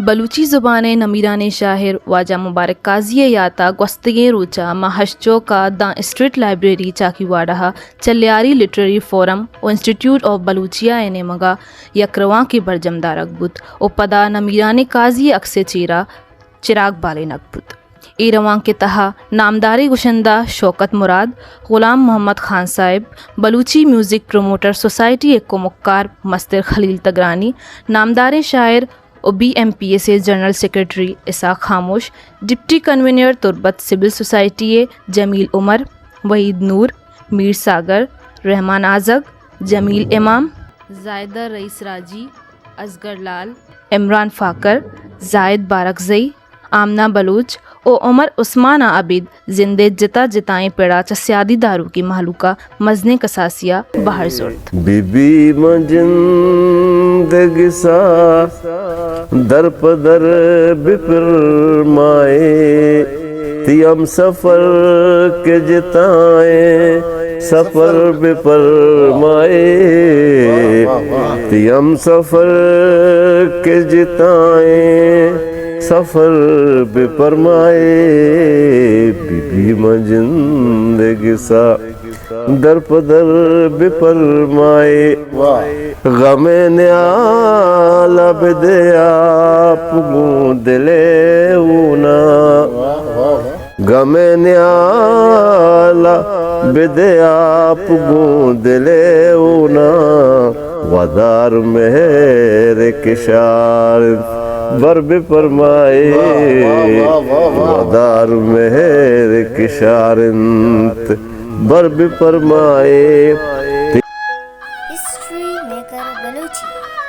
بلوچی زبان ءِ نمیرانیں شاعر واجہ مبارک قاضی ءِ یات ءَ گوستگیں روچ ءَ ماں ہشت چوک ءَ داں اسٹریٹ لائبریری چاکیواڑہ ءَ چہ لیاری لٹریری فورم ءُ انسٹیٹیوٹ آف بلوچیا ءِ نیمگ ءَ یک روانکے برجم دارگ بوت ءُ پدا نمیرانیں قاضی ءِ اکس ءِ چیرا چراگ بالینگ بوت۔ اے روانک ءِ تہا نامداریں گشندہ شوکت مراد، غلام محمد خان صاحب، بلوچی میوزک پروموٹر سوسائٹی ءِ کمکار مستر خلیل تگرانی، نامداریں شاعر ءُ بی ایم پی ایس ءِ جنرل سیکرٹری اسحاق خاموش، ڈپٹی کنوینر تربت سول سوسائٹی ءِ جمیل عمر، وحید نور، میر ساگر، رحمان آزگ، جمیل امام، زاہدہ رئیس راجی، اصغر لال، عمران فاکر، زاہد بارکزئی، آمنہ بلوچ ءُ عمر عثمان ءَ ابید زند ءِ جتا جتائیں پڑ ءَ چہ سیادی داروکیں مہلوک ءَ مزنیں کساسی ءَ بہر زرت۔ بی بی من جندگ سا در پہ در بپرمائے، تی ہم سفر کہ جتائیں سفر بپرمائے، تی ہم سفر کہ جتائیں سفر بپرمائے، بی بی من جندگ سا در پہ در بپرمائے۔ واہ۔ غم نیال بدے آپ گوں دلے اونا۔ واہ، واہ، واہ۔ غم نیال بدے آپ گوں دلے اونا۔ ودار مہر کشار بر بپرمائے۔ واہ، واہ، واہ، واہ، واہ۔ ودار مہر کشار انت بر بپرمائے۔ History maker Balochi.